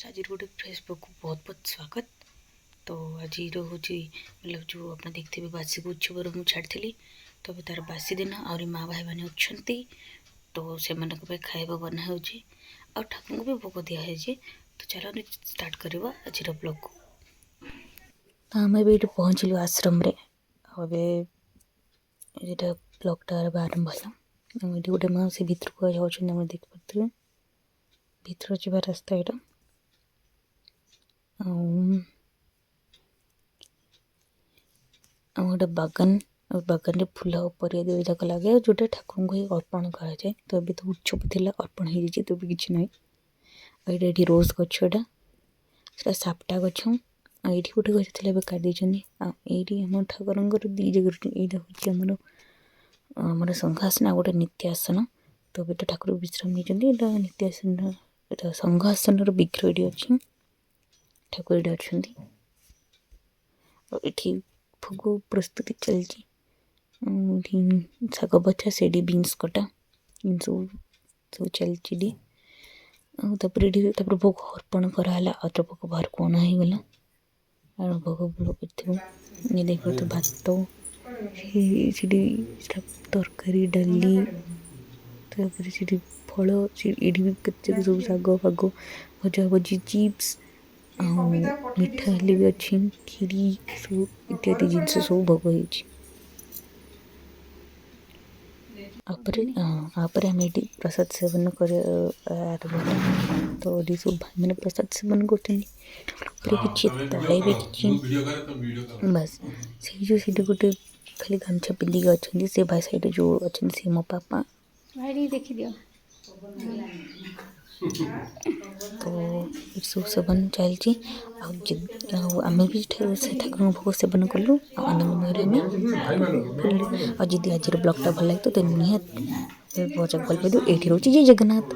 ଆଜିର ଗୋଟେ ଫ୍ରେଶ୍ ବ୍ଲଗ୍କୁ ବହୁତ ବହୁତ ସ୍ୱାଗତ। ତ ଆଜିର ହେଉଛି ମତଲବ ଯେଉଁ ଆପଣ ଦେଖିଥିବେ, ବାର୍ଷିକ ଉତ୍ସବରେ ମୁଁ ଛାଡ଼ିଥିଲି। ତ ଏବେ ତା'ର ବାସି ଦିନ, ଆହୁରି ମା ଭାଇମାନେ ଅଛନ୍ତି, ତ ସେମାନଙ୍କ ପାଇଁ ଖାଇବା ବନା ହେଉଛି ଆଉ ଠାକୁରଙ୍କୁ ବି ଭୋଗ ଦିଆହେଇଛି। ତ ଚାଲନ୍ତୁ, ଷ୍ଟାର୍ଟ କରିବା ଆଜିର ବ୍ଲଗ୍କୁ। ତ ଆମେ ଏବେ ଏଇଠି ପହଞ୍ଚିଲୁ ଆଶ୍ରମରେ ଆଉ ଏବେ ଏଇଟା ବ୍ଲଗ୍ଟା ଏବେ ଆରମ୍ଭ ହେଲା। ଆଉ ଏଇଠି ଗୋଟେ ମା ସେ ଭିତରକୁ ଯାଉଛନ୍ତି, ଆମେ ଦେଖିପାରୁଥିବେ। ଭିତରକୁ ଯିବା ରାସ୍ତା ଏଇଟା। ଆଉ ଆଉ ଗୋଟେ ବାଗାନ, ଆଉ ବାଗାନରେ ଫୁଲ ଆଉ ପରିବା ଦୁଇ ଯାକ ଲାଗେ, ଆଉ ଯେଉଁଟା ଠାକୁରଙ୍କୁ ହିଁ ଅର୍ପଣ କରାଯାଏ। ତ ଏବେ ତ ଉତ୍ସବ ଥିଲା, ଅର୍ପଣ ହେଇଯାଇଛି, ତ ଏବେ କିଛି ନାହିଁ। ଆଉ ଏଇଟା ଏଠି ରୋଜ୍ ଗଛ, ଏଇଟା ସେଟା ସାପଟା ଗଛ। ଆଉ ଏଇଠି ଗୋଟେ ଗଛ ଥିଲା, ଏବେ କାଟି ଦେଇଛନ୍ତି। ଆଉ ଏଇଠି ଆମ ଠାକୁରଙ୍କର ଦୁଇ ଜାଗାରେ, ଏଇଟା ହେଉଛି ଆମର ସଂଘାସନ ଆଉ ଗୋଟେ ନିତ୍ୟାସନ। ତ ଏବେ ତ ଠାକୁର ବିଶ୍ରାମ ନେଇଛନ୍ତି। ଏଇଟା ନିତ୍ୟାସନ, ଏଇଟା ସଂଘାସନର ବିଗ୍ରହ ଏଇଠି ଅଛି, ଠାକୁର ଏଇଠି ଅଛନ୍ତି। ଆଉ ଏଠି ଭୋଗ ପ୍ରସ୍ତୁତି ଚାଲିଛି। ଆଉ ଏଠି ଶାଗ ଭଜା, ସେଇଠି ବିନ୍ସ କଟା, ଏମିତି ସବୁ ସବୁ ଚାଲିଛି ଏଠି। ଆଉ ତାପରେ ଏଠି ତାପରେ ଭୋଗ ଅର୍ପଣ କରାହେଲା, ଆଉ ତ ଭୋଗ ବାହାରକୁ ଅଣା ହେଇଗଲା। ଆଉ ଭୋଗ ଥିବ ଇଏ ଦେଖିପାରୁଥିବେ, ଭାତ, ସେଠି ସେଟା ତରକାରୀ, ଡାଲି, ତାପରେ ସେଠି ଫଳ, ଏଇଠି ବି କେତେ ସବୁ ଶାଗ ଫାଗ, ଭଜା ଭଜି, ଚିପ୍ସ ଆଉ ମିଠା ହେଲେ ବି ଅଛି, କ୍ଷୀରି ସବୁ ଇତ୍ୟାଦି ଜିନିଷ ସବୁ ଭୋଗ ହେଇଛି। ତାପରେ ଆମେ ଏଠି ପ୍ରସାଦ ସେବନ କରି ଆରମ୍ଭ ହେଲା। ତ ଏଠି ସବୁ ଭାଇମାନେ ପ୍ରସାଦ ସେବନ କରୁଛନ୍ତି। ଉପରେ କିଛି, ତଳେ ବି କିଛି। ବାସ୍, ସେଇ ଯେଉଁ ସେଇଠି ଗୋଟେ ଖାଲି ଗାମୁଛା ପିନ୍ଧିକି ଅଛନ୍ତି, ସେ ଭାଇ ସାଇଡ଼ରେ ଯେଉଁ ଅଛନ୍ତି, ସେ ମୋ ପାପା। ଭାଇ, ଟିକେ ଦେଖିଦିଅ। ତ ଏଠି ସବୁ ସେବନ ଚାଲିଛି। ଆଉ ଆମେ ବି ସେ ଠାକୁରଙ୍କ ଭୋଗ ସେବନ କଲୁ ଆଉ ଆନନ୍ଦମୟରେ ଆମେ ଫେରିଲୁ। ଆଉ ଯଦି ଆଜିର ବ୍ଲଗ୍ଟା ଭଲ ଲାଗେ, ତ ନିହାତି ଭଲ ପାଇଦେବୁ। ଏଇଠି ରହୁଛି। ଜୟ ଜଗନ୍ନାଥ।